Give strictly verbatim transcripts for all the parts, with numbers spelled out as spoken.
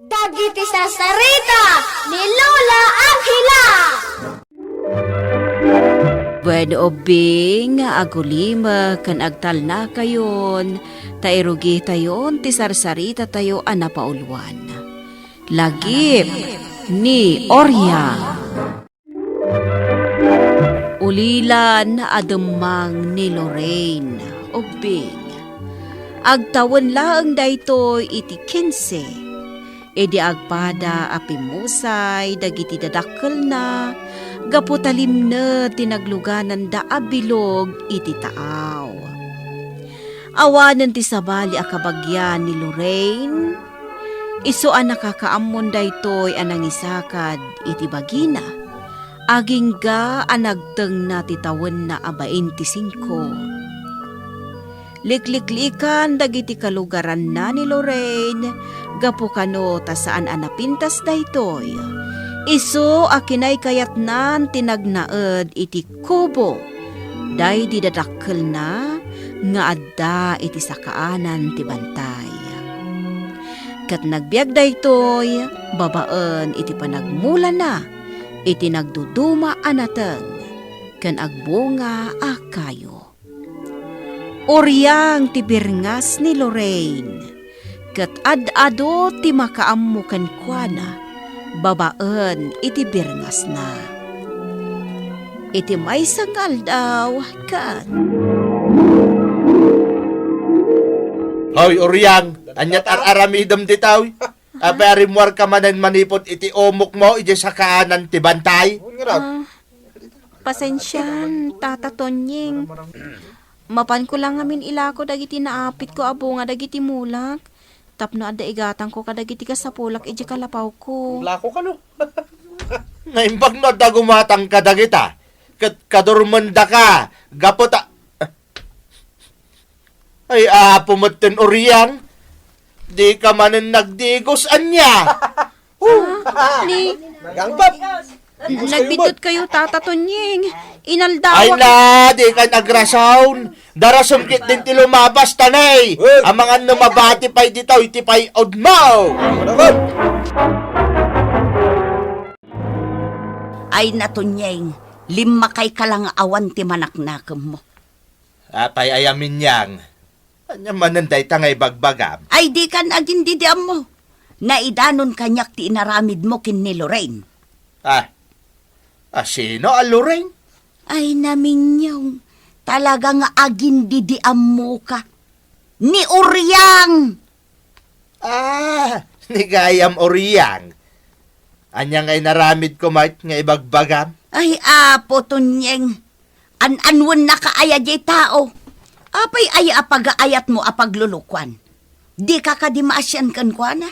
Dagiti sarsarita ni Lola Angela. Wen ubbing, agulimek ken agtalnakayon, ta irugitayon ti sarsaritatayo a napauluan. Lagip ni Oriang. Ulilan a demmang ni Lorraine, ubbing. Agtawen laeng daytoy iti kinse, idi agpada a pimmusay dagiti dadakkelna gapu ta limned ti naglugananda a bilog iti taaw. Awanen ti sabali a kabagian ni Lorraine, isu a nakakaammon daytoy a nangisakad iti bagina, agingga a nagtengna ti tawenna a bainti singko. Likliklikan dagiti kalugaranna ni Lorraine gapu kano ta saan a napintas daytoy. Isu a kinaykayatnan ti nagnaed iti kubo daydi dadakkelna nga adda iti sakaanan ti bantay. Ket nagbiag daytoy babaen iti panagmulana iti nagduduma a nateng ken agbunga a kayo. Uriang ti birngas ni Lorraine, ket ad-adu ti makaammo kenkuana babaen iti birngasna. Iti maysa nga aldaw, ket Hoy, Uriang, ania ti ar-aramidem ditoy? Apay a rimmuarka manen manipud iti umokmo idiay sakaanan ti bantay? Ah, pasensian, Tata Tonying. Mapanko la ngamin ilako dagiti naapitko a bunga dagiti mulak tapno adda igatangko kadagiti kasapulak idiay kalapawko. Lako kano? Naimbag no adda gumatang kadagita, ket kadurmendaka, gapu ta, ay, apo metten Uriang, dika manen nagdigos, ania? Ah, ni Gangpap! Nagbiddutkayo, Tata Tonying. Ay Inaldawak. Na, dika nagrason. Darasem ketdin ti lumabas, tanay. Wen. Amangan no mabati pay ditoy ti pay-odmo. Manakot! Ay na, Tonying, limmakayka la nga awan ti manaknakemmo. Apay aya, Minyang? Ania manen dayta nga ibagbagam? Ay, dikan agindidiammo. Naidanon kaniak ti inaramidmo ken ni Lorraine. Ah, a sino a Lorraine? Ay, Minyong, talaga nga agindidiammoka. Ni Uriang! Ah, ni gayam Uriang. Ania nga inaramidko met nga ibagbagam? Ay, Apo Tonying, an-anwennaka aya diay tao? Apay aya a pagaayatmo a paglulukuan? Dika kadi maasian kenkuana?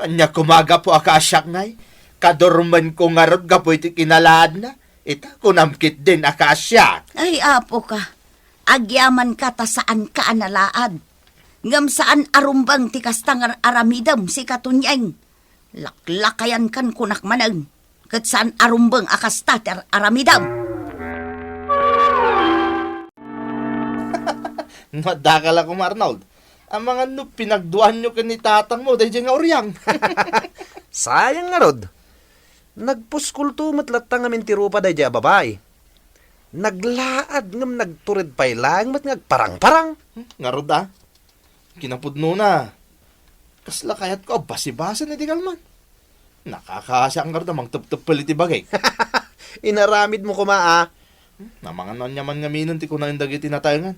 Ania koma gapu a kaasiak ngay? Kadurmenko ngarud gapu iti kinalaadna. Ita, kunam ketdin a kaasiak. Ay, apoka, agyamanka ta saanka a nalaad. Ngem saan a rumbeng ti kasta nga ar-aramidem, sika Tonying. Laklakayankan kunak manen, ket saan a rumbeng a kasta ti ar-aramidem. No, addaka la koma, Arnold. Amangan no pinagduaanyo ken ni tatangmo daydiay nga Uriang. Sayang ngarud. Nagpuskolto met latta ngamin ti rupa daydiay a babai. Naglaad ngem nagtured pay laeng met nga agparangparang. Hmm, ngarud a. Kinapudnona, kasla kayatko a basibasen iti kalman. Nakakaasiak ngarud a mangtepteppel iti bagik. Inaramidmo koma a. Hmm, amangan no ania man ngaminen ti kunaen dagiti natengen.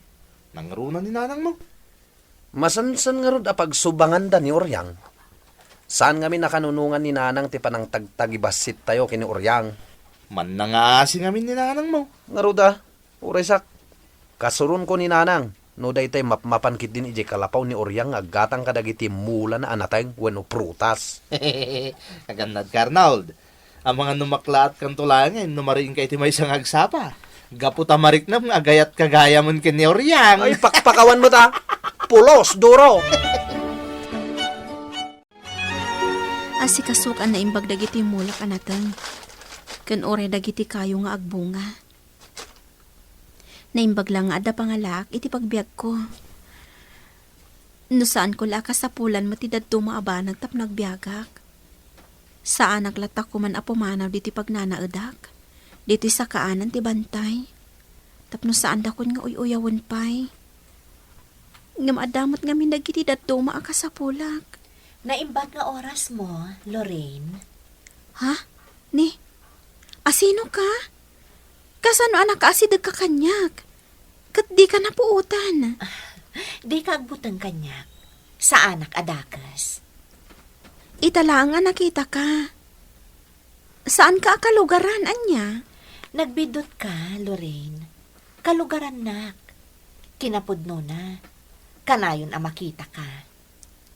Nangruna ni nanangmo. Masansan ngarud a pagsubanganda ni Uriang. Saan ngamin a kanunongan ni nanang ti panangtagtagibasittayo ken ni Uriang. Mannangaasi ngamin ni nanangmo. Ngarud a, uray sak, kasuronko ni nanang, no daytoy mapmapan ketdin idiay kalapaw ni Uriang nga aggatang kadagiti mulana a nateng wenno prutas. Agannadka, Arnold. Amangan no maklaatkanto laengen no mariingka iti maysa nga agsapa. Gapu ta mariknam nga agayatka gayamen ken ni Uriang. Ay, pakpakawan met a. Pulos, duro. Asikasoak a naimbag dagiti mulak a nateng, ken uray dagiti kayo nga agbunga. Naimbag la nga adda pangalaak iti pagbiagko. No saanko la a kasapulan met ti dadduma a banag tapno agbiagak. Saanak latta koman a pumanaw ditoy pagnanaedak, ditoy sakaanan ti bantay, tapno saandakon nga uy-uyawen pay. Ngem adda met ngamin dagiti dadduma a kasapulak. Naimbat nga orasmo, Lorraine. Ha? Ni, asinoka? Kasano a nakaasidegka kaniak? Ket dika napuotan. Dika agbuteng kaniak. Saanak a dakes. Ita laeng a nakitaka. Saanka a kalugaran, ania? Nagbiddutka, Lorraine. Kalugarannak. Kinapudnona, kanayon a makitaka.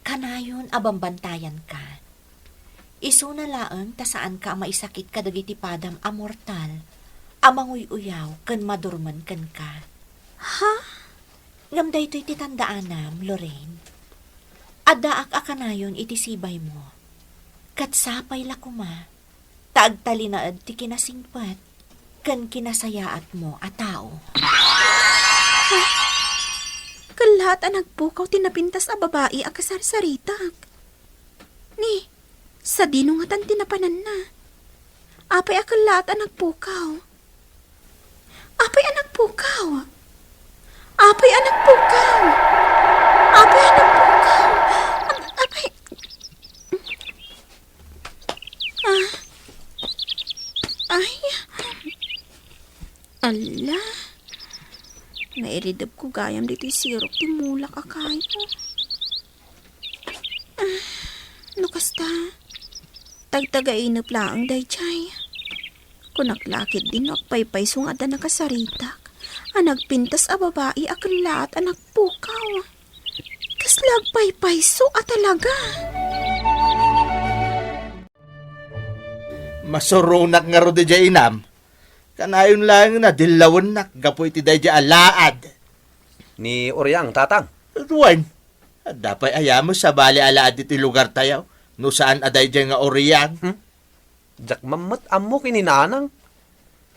Kanayon a bambantayanka. Isuna laeng ta saanka a maisakit kadagiti padam a mortal a manguy-uyaw ken madurmen kenka. Ha? Ngem daytoy ti tandaanam, Lorraine. Addaak a kanayon iti sibaymo. Ket sapay la koma ta agtalinaed ti kinasingpet ken kinasayaatmo a tao. Kellaat a nagpukaw ti napintas a babai a kasarsaritak. Ni, sadino ngatan ti napananna? Apay a kellaat a nagpukaw? Apay a nagpukaw? Apay a nagpukaw? Apay a nagpukaw? Ap-, apay. Ah. Ay. Ala. Nairidep ko gayam ditoy sirok ti mulak a kayo. Ah, no kasta, tagtagainep laeng daydiay. Kunak la ketdin no agpaypayso nga adda nakasaritak a nagpintas a babai a kellaat a nagpukaw. Kasla agpaypayso a talaga. Masuronak ngarud idiay inam. Kanayon laeng a dillawennak gapu iti daydiay a laad. Ni Uriang, tatang. Wen, adda pay aya met sabali a laad iti lugartayo, no saan a daydiay nga Uriang? Hmm? Diak man met ammo ken ni nanang.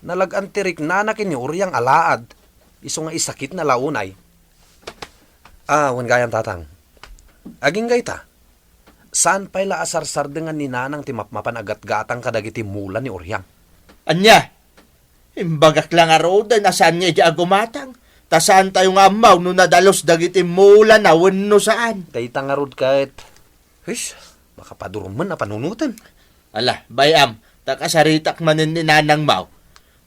Nalag-an ti riknana ken ni Uriang a laad, isu nga isakitna la unay. Ah, wen gayam, tatang. Agingga ita, saan pay la a sarsardengan ni nanang ti mapmapan a gatgatang kadagiti mula ni Uriang. Ania? Imbagak la ngaruden a saan nga idiay a gumatang, ta saantayo nga ammaw no nadalus dagiti mulana wenno saan. Dayta ngarud ket, hus, makapadurmen a panunoten. Ala, bay-am, ta kasaritak manen ni nanangmo.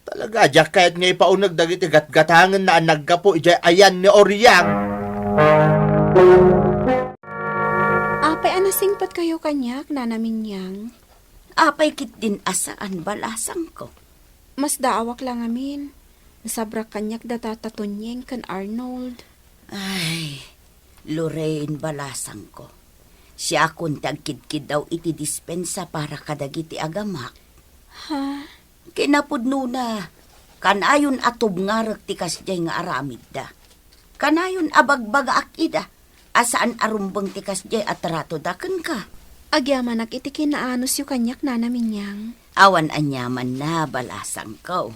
Talaga, diak kayat nga ipauneg dagiti gatgatangenna a naggapu idiay ayan ni Uriang. Apay a nasingpetkayo kaniak, Nana Minyang? Apay ketdin a saan, balasangko? Masdaawak la ngamin. Nasabrak kaniak da Tata Tunyeng ken Arnold. Ay, Lorraine, balasangko. Siakon ti agkidkiddaw iti dispensa para kadagiti agamak. Ha? Kinapudnona, kanayon a tubngarek ti kasdiay nga aramidda. Kanayon a bagbagaak ida a saan a rumbeng ti kasdiay a tratoda kenka. Agyamanak iti kinaanusyo kaniak, Nana Minyang. Awan aniamanna, balasangko.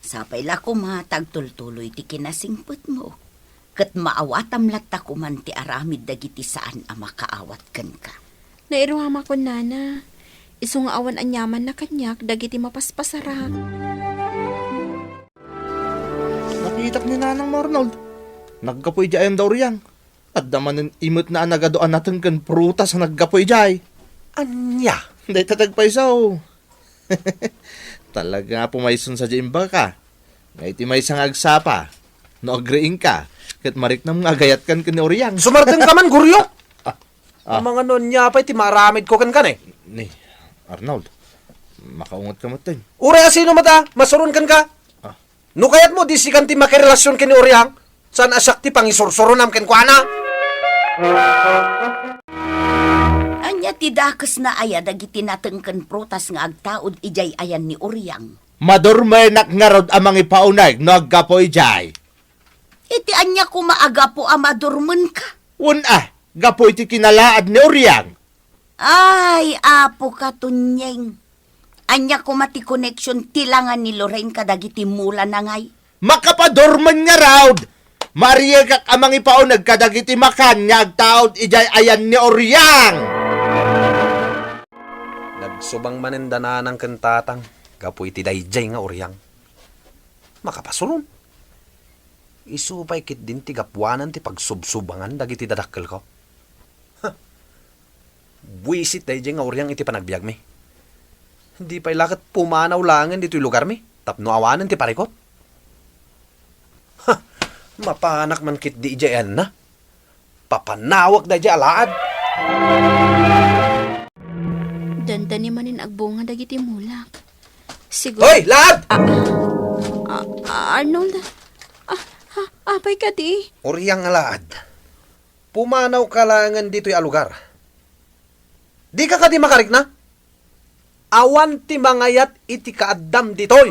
Sapay la koma ta agtultuloy ti kinasingpetmo, ket maawatam latta koman ti aramid dagiti saan a makaawat kenka. Nairuamakon, Nana. Isu nga awan aniamanna kaniak dagiti mapaspasarak. Nakitak ni Nanang Arnold. Naggapu idiay ayan da Uriang. Adda manen imetna a nagadu a nateng ken prutas a naggapu idiay. Ania? Dayta ti agpayso. Talaga nga pumayson sadiay imbagaka. Nga iti maysa nga agsapa, no agriingka, ket mariknam nga agayatkan ken ni Uriang. Sumardengka man, Goryo! Ah, ah. Amangan no ania pay ti maaramidko kenka, ne? Ni, Arnold, makaungetka metten. Uray a sino met a masuron kenka? Ah. No kayatmo, di sikan ti makirelasyon ken ni Uriang, saan a siak ti pangisursuronam kenkuana. Ania ti dakesna aya dagiti nateng ken prutas nga agtaud idiay ayan ni Uriang? Madurmenak ngarud a mangipauneg no aggapu idiay. Iti ania koma a gapu a madurmenka? Wen a, gapu iti kinalaad ni Uriang. Ay, apoka, Tunyeng. Ania koma ti koneksion ti langa ni Lorraine kadagiti mulana ngay? Makapadurmen ngarud! Mariekak a mangipauneg kadagiti makan nga agtaud idiay ayan ni Oriang. Nagsubang manen da nanang ken tatang gapu iti daydiay nga Oriang. Makapasuron. Isu pay ketdin ti gapuanan ti pagsubsubangan dagiti dadakkelko. Ha! Buisit daydiay nga Oriang iti panagbiagmi. Di pay la ket pumanaw laengen ditoy lugarmi tapno awanen ti parikut. Ha! Mapanak man ketdi idiay ayanna. Papanawek daydiay a laad. Dandani manen agbunga dagiti mulak. Siguro Hoy, laad! Ah, ah, ah, Arnold. Ah, ah, apay kadi? Oriang a laad. Pumanawka laengen ditoy a lugar. Dika kadi makarikna? Awan ti mangayat iti kaaddam ditoy.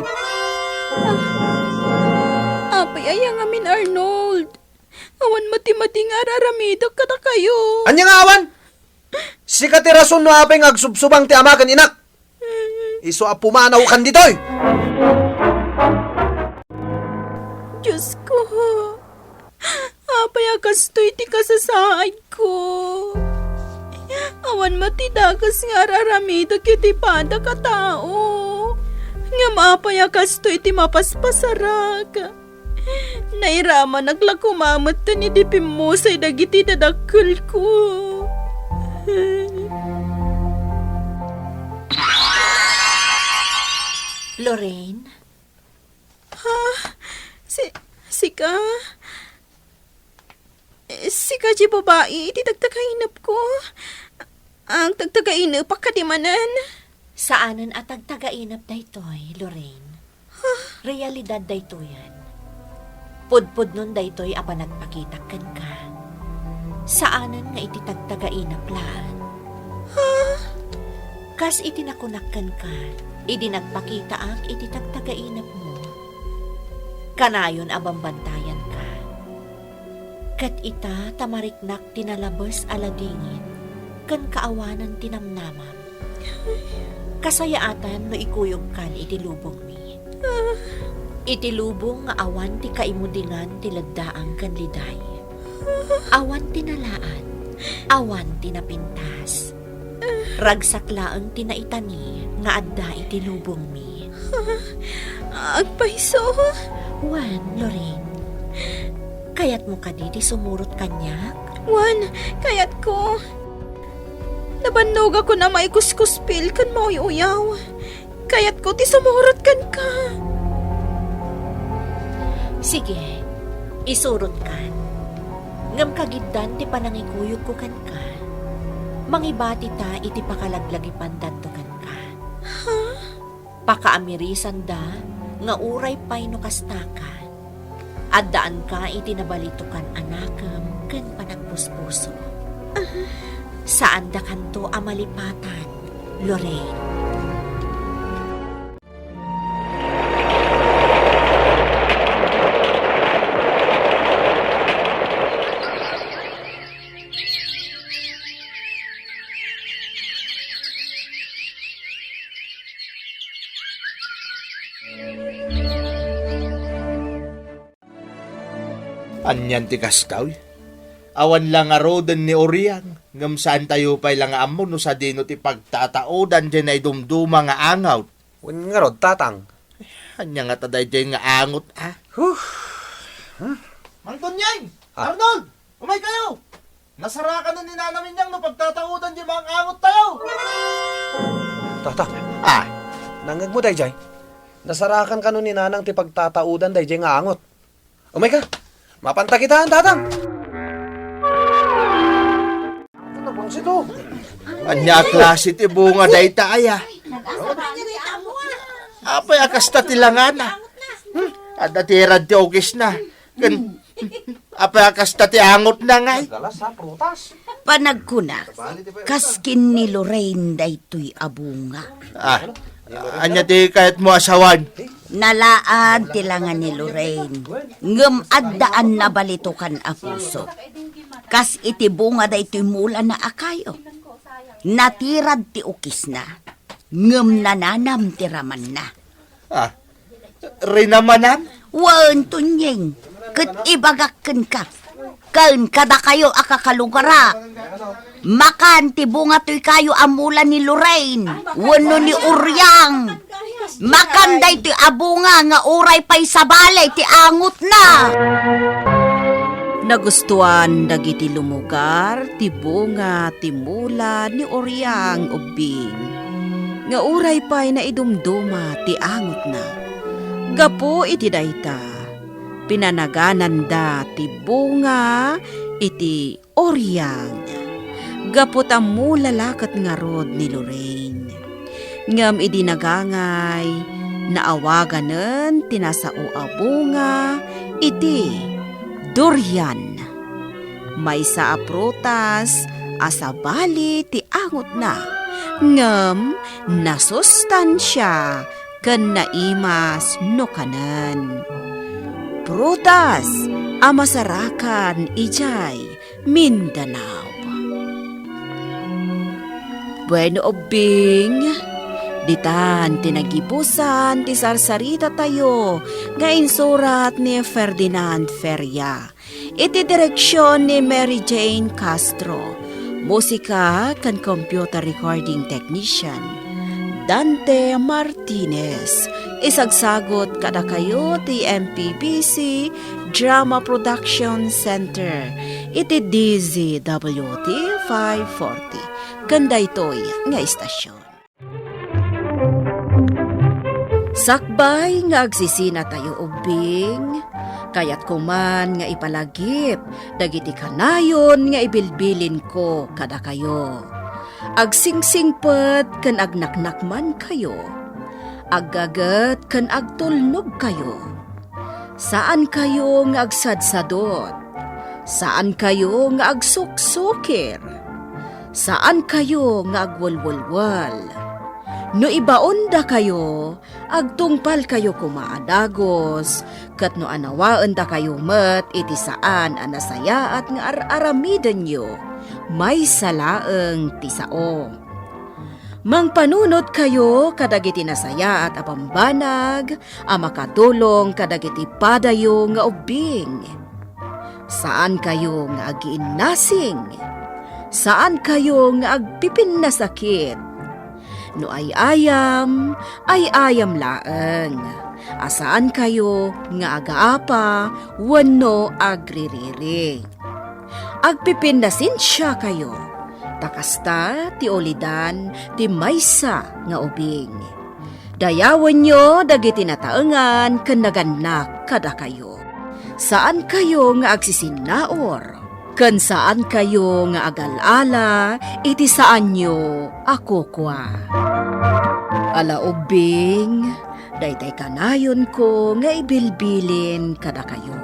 Ah, apay aya ngamin, Arnold? Awan mati-mati nga ar-aramidek kadakayo. Ania nga awan? Sika ti rason no apay nga agsubsubang ti ama ken inak. Isu a pumanawkan ditoy. Diosko, apay a kastoy ti kasasaadko? Awan met ti dakes nga ar-aramidek iti padak a tao. Ngem apay a kastoy ti mapaspasarak? Nairamanak la koma metten idi pimmusay dagiti dadakkelko. Lorraine? Ha? Si, sika? Sika ti babai iti tagtagainepko? Agtagtagainepak kadi manen? Saanen a tagtagainep daytoy, Lorraine. Realidad daytoyen. Pudpudnon daytoy a panagpakitak kenka. Saanen nga iti tagtagainep laeng. Kas iti nakunak kenka, idi nagpakitaak iti tagtagainepmo, kanayon a bambantayanka. Ket ita, ta mariknak ti nalabes a ladingit ken kaawanan ti namnamam. Kasayaatan no ikuyogkan iti lubongmi. Iti lubong nga awan ti kaimudingan ti leddaang ken liday. Awan ti nalaat, awan ti napintas. Ragsak laeng ti naitani nga adda iti lubongmi. Agpayso? Wen, Lorraine. Kayatmo kadi ti sumurot kaniak? Wen, kayatko. Nabannogakon a maikuskuspil ken mauy-uyaw. Kayatko ti sumurot kenka. Sige, isurotkan. Ngem kagiddan ti panangikuyogko kenka, mangibatita iti pakalaglagipandanto kenka. Ha? Pakaamirisanda nga uray pay no kastaka, addaanka iti nabalitokan a nakem ken panagpuspuso. Saandakanto a malipatan, Lorraine. Anian ti kastoy? Awan la ngaruden ni Oriang, ngem saantayo pay la nga ammo no sadino ti pagtataudan diay naidumduma nga angot. Wen ngarud, Tatang. Ania ngata daydiay nga angot, a? Huh. Mang Tunyeng! Ah. Arnold! Umaykayo! Nasarakan ni Nanang Minyang no pagtataudan diay maangot tayo. Tata. Ah. Nangngegmo daydiay? Nasarakan kano ni Nanang ti pagtataudan daydiay nga angot? Umayka. Mapanta kitaen, Tatang. Ano bang sito? Ania a klase ti bunga dayta aya? Apay a kasta ti langana? Hmm? Adda tirad ti ukisna. Ken apay a kasta ti angotna ngay? Galas, ha, prutas. Panagkunak, kas ken ni Lorraine daytoy a bunga. Ah, ania ti kayatmo a sawen? Nalaad ti langa ni Lorraine, ngem addaan nabalitokan a puso. Kas iti bunga daytoy mulana a kayo. Natirad ti ukisna, ngem nananam ti ramanna. Ah, rinamanam? Wen, Tunyeng, Ket ibagak kenka, ken kadakayo a kakalugarak, makan ti bunga toy kayo a mula ni Lorraine wenno ni Oriang. Makan daytoy a bunga nga uray pay sabali ti angotna. Nagustuan dagiti lumugar ti bunga ti mula ni Oriang Ubbing, nga uray pay naidumduma ti angotna. Gapu iti dayta, pinanagananda ti bunga iti Oriang. Gapu ta mula la ket ngarud ni Lorraine. Ngem idi nagangay, naawaganen ti nasao a bunga iti durian. Maysa a prutas a sabali ti angotna, ngem nasustansia ken naimas no kanen. Prutas a masarakan idiay Mindanao. Bueno, Ubbing, ditan ti nagibusan ti sarsaritatayo nga insurat ni Ferdinand Feria. Iti direksion ni Mary Jane Castro. Musika ken computer recording technician, Dante Martinez. Isagsagut kadakayo ti M P B C Drama Production Center iti D Z W T five forty. Ken daytoy nga istasyon. Sakbay nga agsisinatayo, Ubbing, kayatko man nga ipalagip dagiti kanayon nga ibilbilinko kadakayo. Agsingsingpet ken agnaknakmankayo. Aggaget ken agtulnogkayo. Saankayo nga agsadsadot. Saankayo nga agsuksukir. Saankayo nga agwelwelwel. No ibaondakayo, agtungpalkayo koma a dagus, ket no anawaendakayo met iti saan a nasayaat nga ar-aramidenyo, maysa laeng ti sao. Mangpanunotkayo kadagiti nasayaat a bambanag a makatulong kadagiti padayo nga ubbing. Saankayo nga agiinnasing. Saankayo nga agpipinnasakit. No ay-ayam, ay-ayam laeng. A saankayo nga agaapa wenno agririri. Agpipinnasensiakayo, ta kasta ti ulidan ti maysa nga ubing. Dayawenyo dagiti nataengan ken nagannak kadakayo. Saankayo nga agsisinnaur, ken saankayo nga agal-ala iti saanyo a kukua. Ala ubbing, daytay kanayonko nga ibilbilin kadakayo.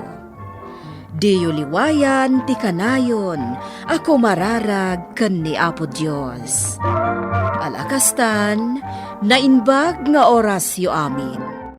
Diyo liwayan ti kanayon a kumararag ken ni Apo Dios. Ala kastan, naimbag nga orasyo amin.